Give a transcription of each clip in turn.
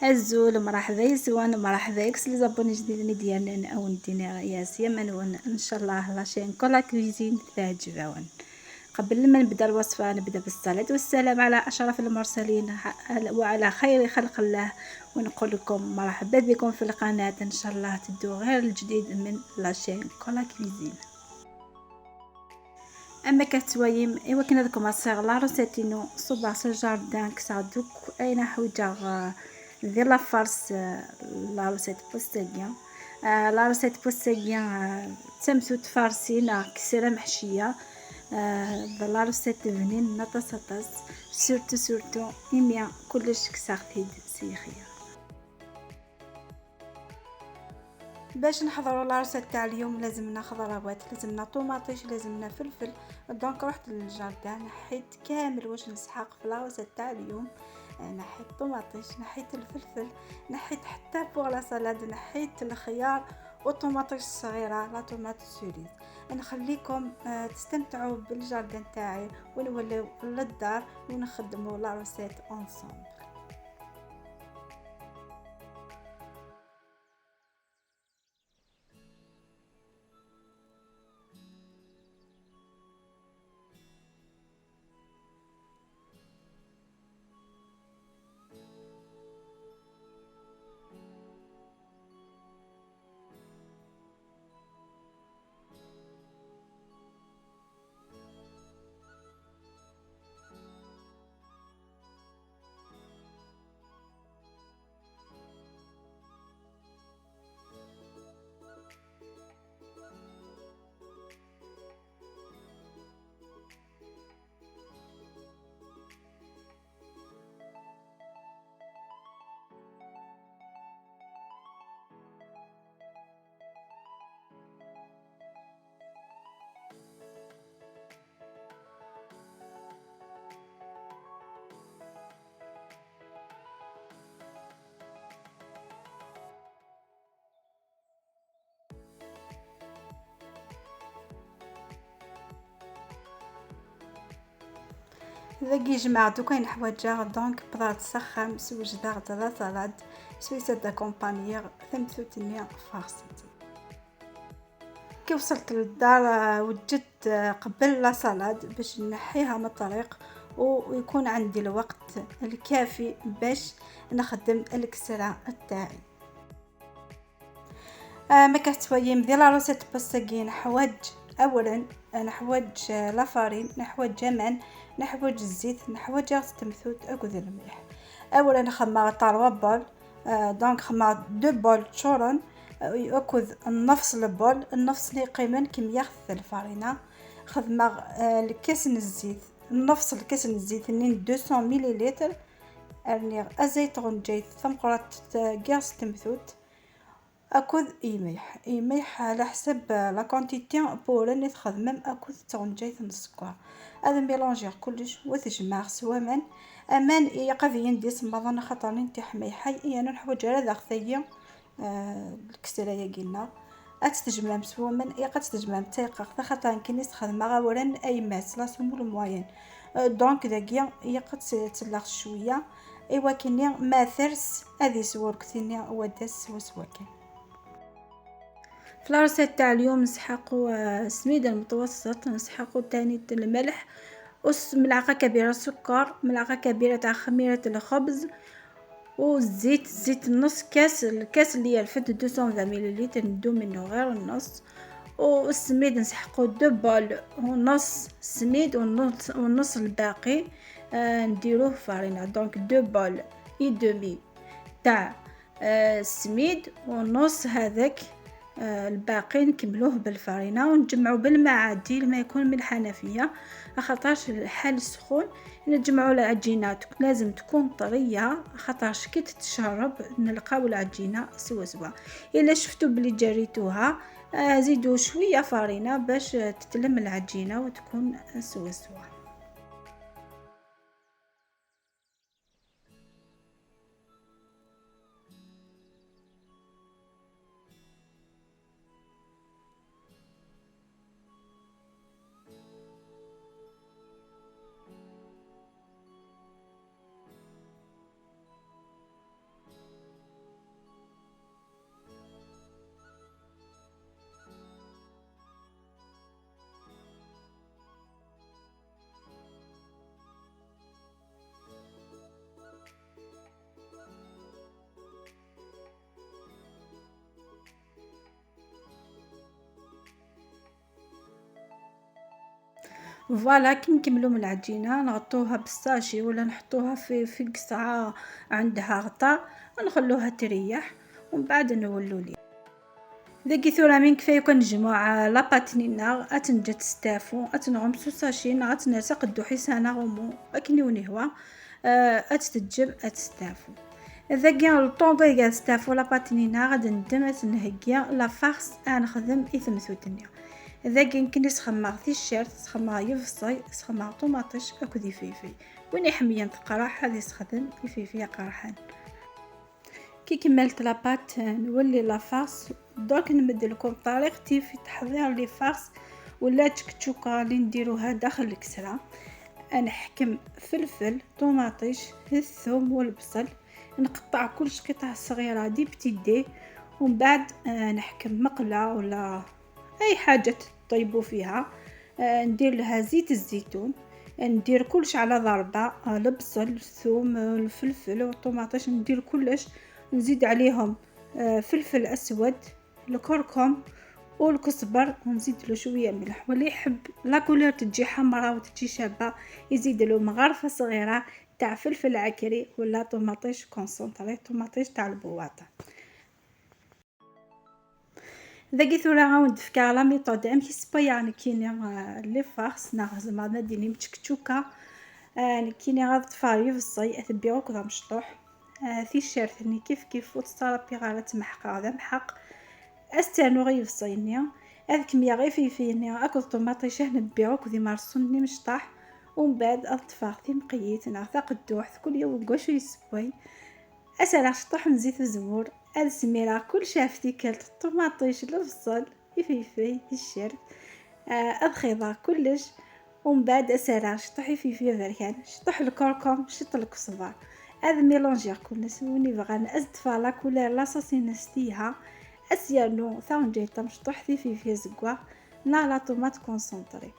الزول مرحبا يسوان مرحبا يكس les abonnés جديدين ديالنا او ندينا يا سيما ان شاء الله la chaîne كولا cuisine تعجبون. قبل ما نبدا الوصفة نبدا بالصلاة والسلام على اشرف المرسلين وعلى خير خلق الله، ونقول لكم مرحبا بكم في القناة. ان شاء الله تدو غير الجديد من la chaîne كولا cuisine. اما كتوايم ايوا كنا لكم اصيغ la recette ينو صباح في ال jardin كسادوك اين حوجه ديال la farce la recette بوستاكيا la recette بوستاكيا تمثوت فارسينا كسره محشيه la recette بنين نطاس surtout surtout إميا كلش كساختيد سيخيه. باش نحضروا la recette تاع اليوم لازمنا خضروات، لازمنا طوماطيش، لازمنا فلفل. donc رحت لل jardin نحيت كامل واش نسحق في la recette تاع اليوم. نحيت طوماطيش، نحيت الفلفل، نحيت حتى pour la salade، نحيت الخيار والطوماطيش الصغيرة la tomate cerise. نخليكم تستمتعوا بال jardin تاعي ونوليو للدار ونخدموا la recette ensemble. ذاكي جمعتو كاين حوايج donc بغات تسخن سوجدها la salade سويسة d'accompagner ثمثوتني farcie. كي وصلت للدار وجدت قبل la salade باش نحيها من الطريق ويكون عندي الوقت الكافي باش نخدم الكسرة تاعي. ما كتوايم ديال la recette باسكي نحوج اولا نحوج la farine، نحوج جمان، نحوج الزيت، نحوج تمثوت اكو الملح. اولا نخمر trois bols، donc خمر deux bols تشورن اكو النفس ال bol، النفس اللي قيمن كمية الفارينه. خدمة الكاس الزيت، نفس الكاس الزيت 200 مليلتر. ارني ازيت غنجيت ثمقرات كاس تمثوت اكود يميح يميح على حسب la quantité pour اللي تخدمم اكود تغنجيت السكر. هذا mélanger كلش وتجمع سوامان امان يقضي دي سمضان خاطر نتي حميحي انا نحوج على ذا الكسرة ياكينا اتتجمع مسوامان يقد تجمع تيقق خاطر كي نستخدم غاورن اي ماس la semoule moyenne. donc داكيا يقد تلاخ شوية ايوا كيني ما ثرس هذه سور كثيني وداس وسواكن. في la recette تاع اليوم نسحقو السميد المتوسط، نسحقو تاني الملح، ملعقة كبيرة سكر، ملعقة كبيرة تاع خميره الخبز، والزيت زيت نص كاس، الكاس اللي يرفد 220 مليلتر ندو منه غير النص. والسميد نسحقو deux bols ونص سميد ونص الباقي نديروه فارينه. donc deux bols et demi تاع السميد ونص هذاك الباقي نكملوه بالفرينه ونجمعو بالماء عادي، الماء يكون من الحنفية خاطرش الحال سخون. نجمعو العجينة لازم تكون طرية خاطرش كي تتشرب نلقاو العجينة سوا سوا. الا شفتو بلي جريتوها زيدوا شوية فرينه باش تتلم العجينة وتكون سوا سوا. voilà كي نكملو من العجينة نغطوها بال sachet ولا نحطوها في قصعه عندها غطاء ونخلوها تريح ومن بعد نولوا ليه. ذاكي ثورا من كفاية كنجمع la pâte نينا اتنجا تستافو اتنغمسو sachet غتنسق الدحيسانه غمو اكني ونهوا اتتجم اتستافو. ذاكي le temps كي تستافو la pâte نينا غادي ندم اتنهكيا la farce نخدم إثمثوتني. ذاكي نكني سخماغ تيشيرت سخماغ يفصي سخماغ طوماطيش اكو فيفي وين يحميا تقراح هذه سخدم يفيفي قرحان. كي كملت la pâte نولي la farce. درك نمد لكم طريقتي في تحضير les farces ولا تشكتشوكه اللي نديروها داخل الكسرة. نحكم فلفل طوماطيش الثوم والبصل نقطع كلش قطع صغيرة des petits dés، ومن بعد نحكم مقلة ولا اي حاجة تطيبوا فيها، ندير لها زيت الزيتون، ندير كلش على ضربه، البصل الثوم الفلفل والطوماطيش ندير كلش، نزيد عليهم فلفل اسود الكركم والكزبر ونزيد له شوية ملح. واللي يحب la couleur تجي حمراء وتجي شابه يزيد له مغرفه صغيرة تاع فلفل عكري ولا طوماطيش concentré طوماطيش تاع البواطه. ذاكي ثورا غاوند فكا la méthode ام كيسبايا نكيني les farces نا زعما ديني متشكتشوكا نكيني غاد طفاري في اثبيعو كذا مشطوح ثيشيرتني كيف كيف وتصرابي غالا تمحق غادا محق استانو غير فصيني هذيك ميا غير فيفيني اكل طوماطيشه نبيعو كذي مارسوني مشطاح. ومن بعد اطفاغ تيمقيت نعطا قدوح كل يوم كواش يسبوي اسال شطوح نزيت الزمور هاد السميرة كل شافتي كلت الطوماطيش البصل يفيفي الشرب الخضار كلش. ومن بعد اسال شطوح يفيفي بركان شطوح الكركم شط الكزبر هذا ميلونجير كلش وني بغا ازدفا لا كولير لا صوص نستيها اسيانو ثاونجي مشطوح في زكوا نا la tomate concentrée.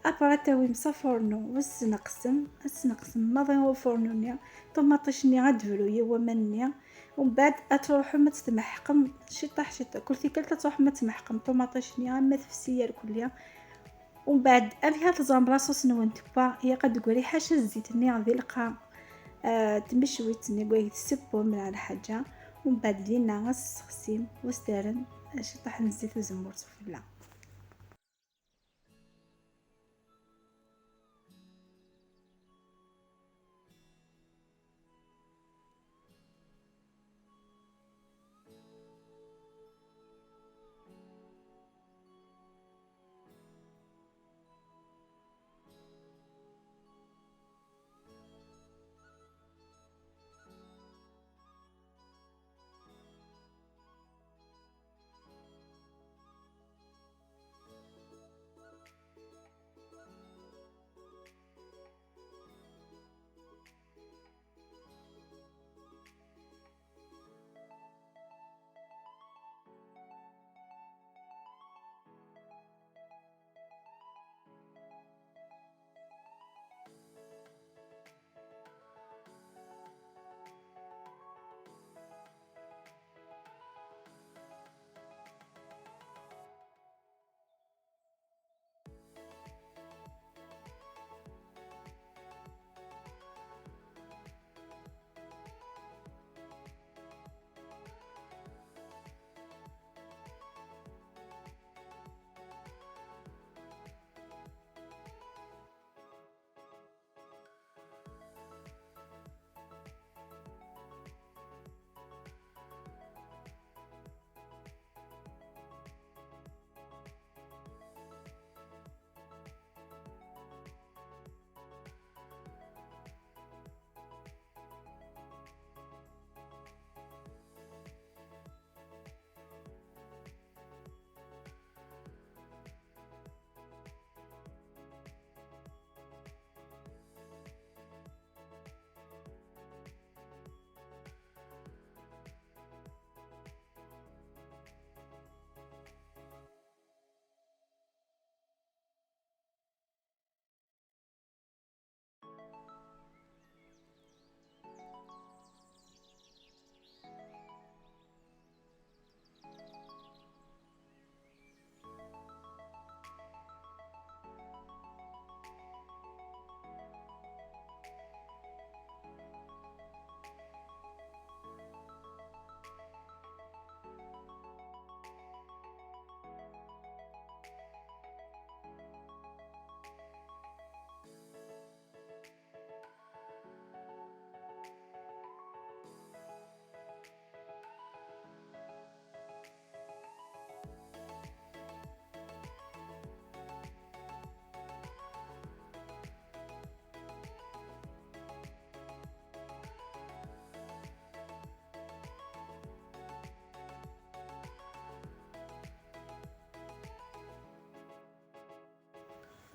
après تاوي مصفورنو وسنقسم السنقسم ماضي هو فورنونيا طوماطيشني غادفلو هو مني. ومن بعد اتروحو ما تتمحقم شطح شطح كل تيكل تروح ما تمحقم طوماطيشني ما تفسيه الكلية. ومن بعد ابيها تزرم la sauce نون تبا هي قد تقولي حاشا الزيت ني غادي لقى تمشويت ني تسبو من على حاجة. ومن بعد دينا غسخسيم وستارن شطح الزيت وزمور سفلا.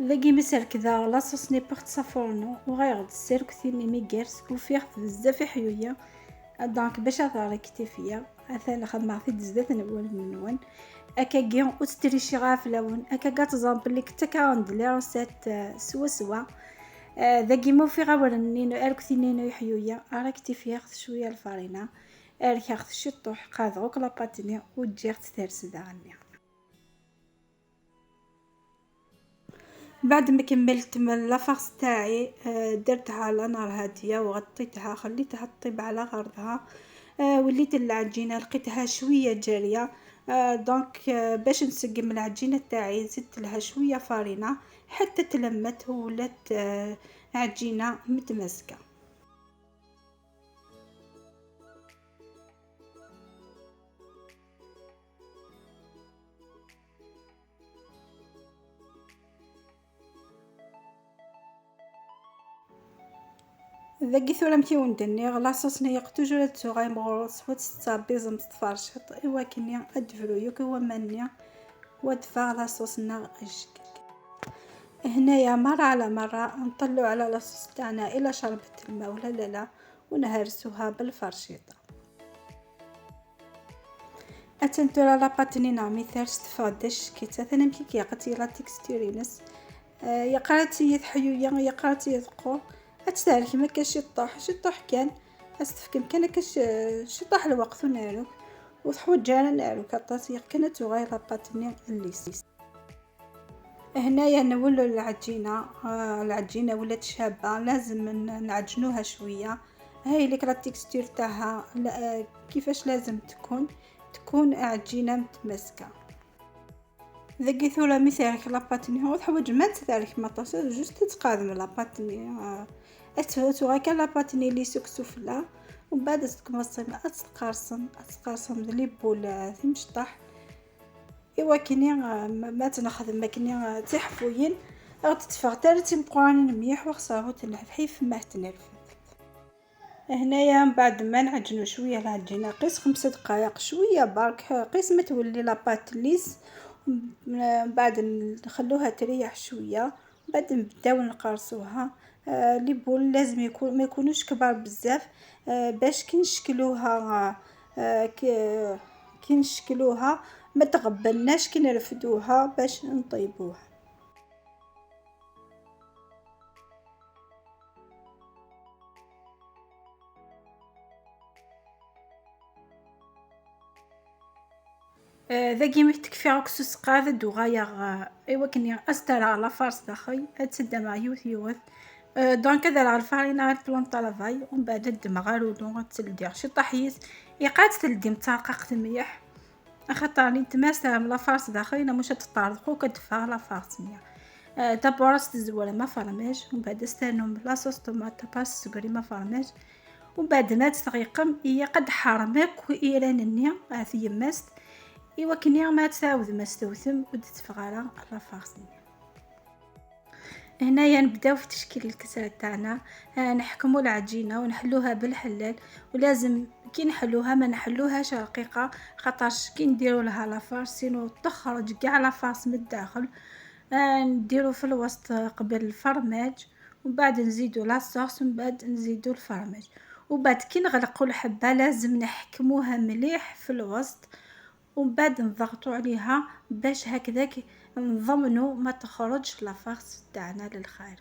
ذاكي مسال كذا la sauce ني بغت صفورنو وغير السيركتيني ميغيرس وفيه بزاف حيوية. donc باش rectifier اثان خدمة في زدات نول منون اكاكي وتستريشي غافلاون اكاكا تزام بلي كتا عند les recettes سوا سوا. ذاكي مو في غاور نينو اركتينينو حيوية rectifier شوية الفارينه اركاخ شطوح قاضوك la pâte ني وتجي تثرس داغني. بعد ما كملت من la farce تاعي درتها على نار هادية وغطيتها، خليتها تطيب على غرضها. وليت العجينة لقيتها شوية جارية، donc باش نسقم العجينة تاعي زدت لها شوية فارينه حتى تلمت ولات عجينه متماسكة. ذاكي ثورة مكيوندني la sauce نيق toujours تسوغاي مغروس وتستابيزم تفرشط ايوا كني ادفرو هو مانيا ودفع la sauce نا الشكل. هنايا مرة على مرة نطلو على la sauce تاعنا الى شربت الماء ولا لا لا، ونهرسوها بالفرشيطه. اتنتورا la pâte ني نعمي ثارس تفادش كي تاثنا مكي كيقتي la texture ينس يا قراتي حيوية يا قراتي ثقو اتسالك ما كاش يطوح شي طوح كان استفكم كان كاش شي طاح الوقت ونعلوك وتحوج على نعلوك عطاتي كانت غير la pâte ني lisse. هنايا نولو العجينة، العجينة ولات شابه لازم نعجنوها شوية. هاي لك la texture تاعها كيفاش لازم تكون عجينه متماسكة. ذاكي ثولا مثالك la pâte ني هو تحوج ما تذلك ما طاس juste تقادم la pâte ني اتفوتو غير كان la pâte ني lisse سفلى ومن بعد تكمصي اتقارصم les boules ثمشطح. ايوا كني ما تنخدم كني تحفوين غاد تفغ تال تيمقرانين مليح وخصها تنحيف ما تنرفد. هنايا من بعد ما نعجنو شوية العجينة قيس 5 دقائق شوية برك قيس ما تولي la pâte lisse. من بعد نخلوها تريح شوية، بعد نبداو نقرصوها. les boules لازم يكون ما يكونوش كبار بزاف، باش كي نشكلوها كي نشكلوها ما تغبلناش كي نرفدوها باش نطيبوها. ذاكي تكفي عكسوس قاذد وغايا ايوا كني استرا la farce داخل اتسدى مع يوث يوث. donc هذا راه الفارينه غير plan travail ومن بعد الدمغ رودو تلدي شي طحيس يقاد تلدي مترقق مليح خاطر نتماسى la farce داخل مش تطرقو كتفا la farce مليح. d'abord تزول ما فرماج ومن بعد استنو la sauce tomate باس سكري ما فرماج ومن بعد ما تغيقم هي قد حرمك وإيران في يماست ايوا كني ما تعاود ما استوثم ودتفغالا la farce. هنايا نبداو في تشكيل الكسرة تاعنا. نحكموا العجينة ونحلوها بالحلال، ولازم كي نحلوها ما نحلوهاش رقيقه خاطرش كي نديروا لها la farce sinon تخرج كاع la farce من الداخل. نديرو في الوسط قبل الفرماج ومن بعد نزيدو la sauce ومن بعد نزيدو الفرماج. وبعد كي نغلقوا الحبة لازم نحكموها مليح في الوسط ومن بعد نضغطوا عليها باش هكذاك نضمنوا ما تخرجش la farce تاعنا للخارج.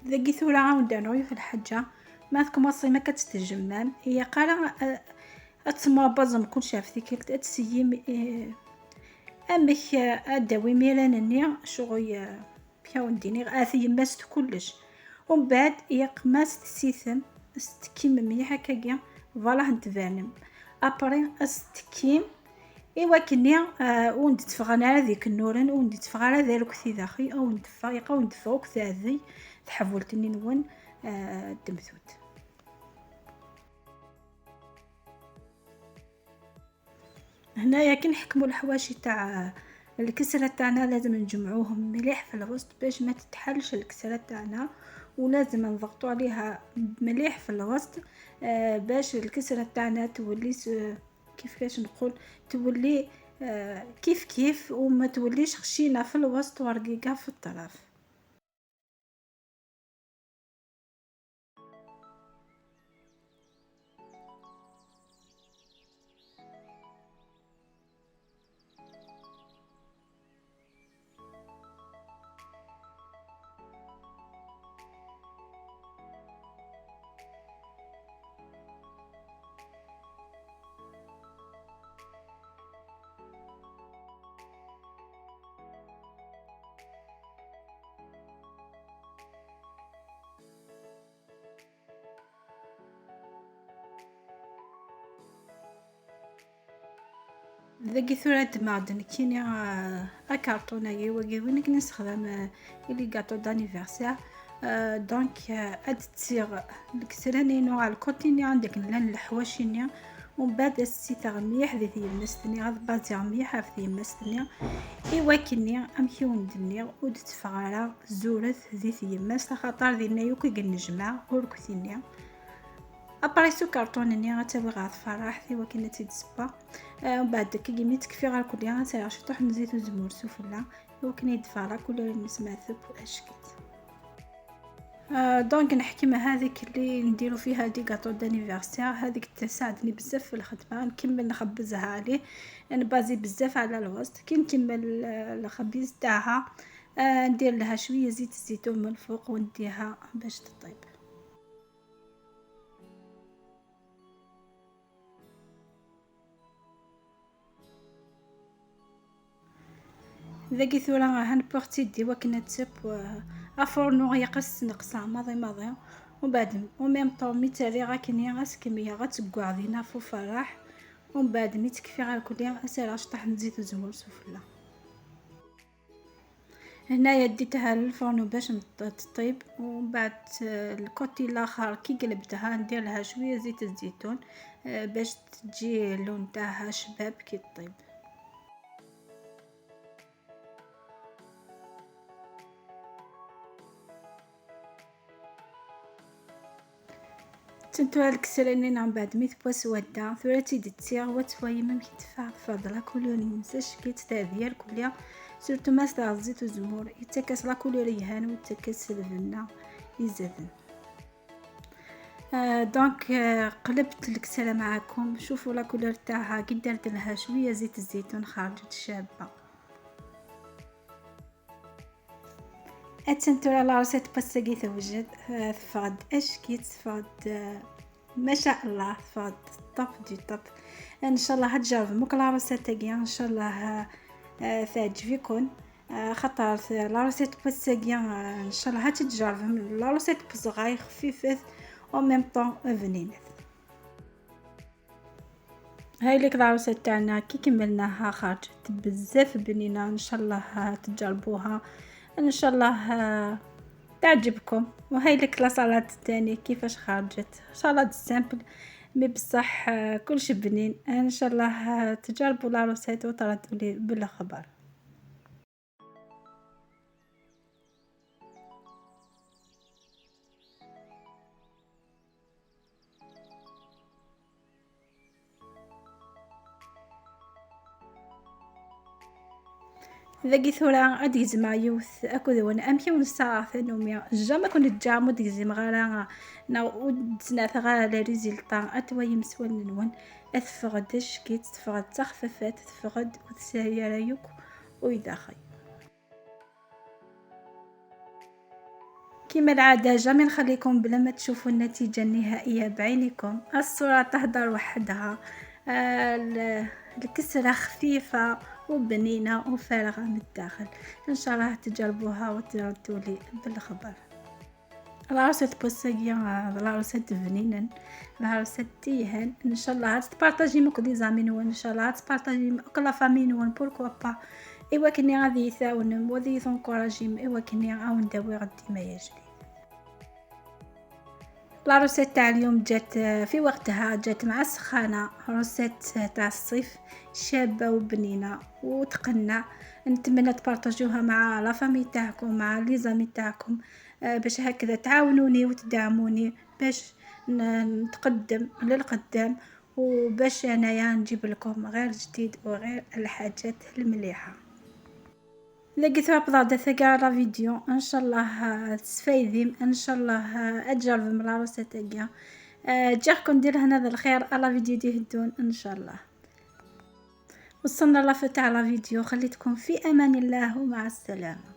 ذاكي ثورة عاود نعيو في الحجة ما ذكم ما كتستجمام هي قال اتسمى بازم كلشي في ديك اتسيم امك اداوي ميرانني شغل بيا اثي يماست كلش ومن بعد يقماس تسيثم استكيم مليح هكاكيا فوالا نتبانم ابري استكيم ايوا كني وند تفغنا على ذيك النورن وند تفغ على ذلك ثي او ندفع يقا وندفع كثاذي تحولتني نون دمثوت. هنايا كي نحكموا الحواشي تاع الكسرة تاعنا لازم نجمعوهم مليح في الوسط باش ما تتحلش الكسرة تاعنا، ولازم نضغطوا عليها مليح في الوسط باش الكسرة تاعنا تولي كيفاش نقول تولي كيف كيف وما توليش خشينه في الوسط ورقيقه في الطرف. ذاكي ثورة دماغ كيني اكارطوناكي وكي وين كنستخدم les gâteaux d'anniversaire. donc اد تسيغ الكسرة نينو على ال côté ني عندك لان الحواشيني ومن بعد السيتغ مليح ذي تيمستني غاد بازيغ مليح في تيمستني ايوا كني امكي وندني ود تفغارا زورت ذي تيمست خاطر ذي نايوك نجمع وركتيني ابري سو كارطونني غتاوي غاد فرح ايوا كنا تيتسبا. ومن بعد كي مي تكفي غير كل غنسرع شي طوح نزيد الزمور سفلى ايوا كنا يدفع كل نسمع ثب اشكيت. donc نحكي مع هذيك اللي نديرو فيها des gâteaux d'anniversaire، هذيك تساعدني بزاف في الخدمة، نكمل نخبزها عليه نبازي بزاف على الوسط. كي نكمل الخبيز تاعها ندير لها شوية زيت الزيتون من الفوق ونديها باش تطيب. ذاكي ثورة هنبورتي دي وكنا تسب افورنو يقص نقصه ماضي ماضي ومن بعد و ميم طون مي تالي غاكني غاسكميه غتقع دينا فو فرح ومن بعد مي تكفي غير كليا اسال شطح نزيد الزمور سفلى. هنايا ديتها للفرن باش تطيب ومن بعد ال côté الاخر كي قلبتها ندير لها شوية زيت الزيتون باش تجي اللون تاعها شباب كي تطيب. تنتو الكسرة نينا من بعد ميت بواس ودا ثورة تيدتيغ وتواي ما كيتفاع فضلا couleur نساش كي تاذير كليا surtout ما ستاغ زيت الزمور يتكاس la couleur يهان ويتكاس البنه يزادن. donc قلبت الكسرة معاكم شوفوا la couleur تاعها كي درت لها شوية زيت الزيتون خرجت شابه. اتنتو la recette باساكي توجد تفاد اشكي تفاد ما شاء الله تفاد top du top. ان شاء الله تجربوا la recette تاعي ان شاء الله تعجبكم خاطر la recette باساكي ان شاء الله تجربوا la recette بزغاي خفيفة au même temps بنينه. هاي لك la recette تاعنا كي كملناها خرجت بزاف بنينه ان شاء الله تجربوها ان شاء الله تعجبكم. وهاي لك la salade الثاني كيفاش خرجت salade simple mais بصح كلشي بنين. ان شاء الله تجربوا la recette وتردوا لي بالخبر. ذاكي ثورة أدي زما يوث أكو ذون أمكي ونساعة ثانوميا jamais كنت جامو ديك زما غارا نا ودزنا ثغارا les résultats أتوا يمسوال نون أثفغد شكيت تفغد تخففات تفغد وتسايا رايوك ويداخي. كما العادة jamais نخليكم بلا ما تشوفوا النتيجة النهائية بعينكم، الصورة تهدر وحدها. الكسرة خفيفة وبنينة وفارغة من الداخل. ان شاء الله تجربوها وتردوا لي بالخبر. la recette بوساكيا la recette بنينة، la recette تيهان. ان شاء الله تبارطاجي مع les amis نون، ان شاء الله تبارطاجي مع la famille نون، pourquoi pas. ايوا كني غادي يثاونم وغادي يثونكوراجيم، ايوا كني عاون داوي غدي ما يجري. la recette تاع اليوم جات في وقتها، جات مع السخانه، recette تاع الصيف شابه وبنينه وتقنع. نتمنى تبارطاجوها مع la famille تاعكم، مع les amis تاعكم، باش هكذا تعاونوني وتدعموني باش نتقدم للقدام، وباش انايا نجيب لكم غير جديد وغير الحاجات المليحه. لقيت بضاعة ثقا la vidéo، ان شاء الله تسفايديم، ان شاء الله اجرب من la recette تاعي. جاكم ندير هنا هذا الخير la vidéo دي هدون ان شاء الله. وصلنا la fin تاع la vidéo، خليتكم في امان الله ومع السلامه.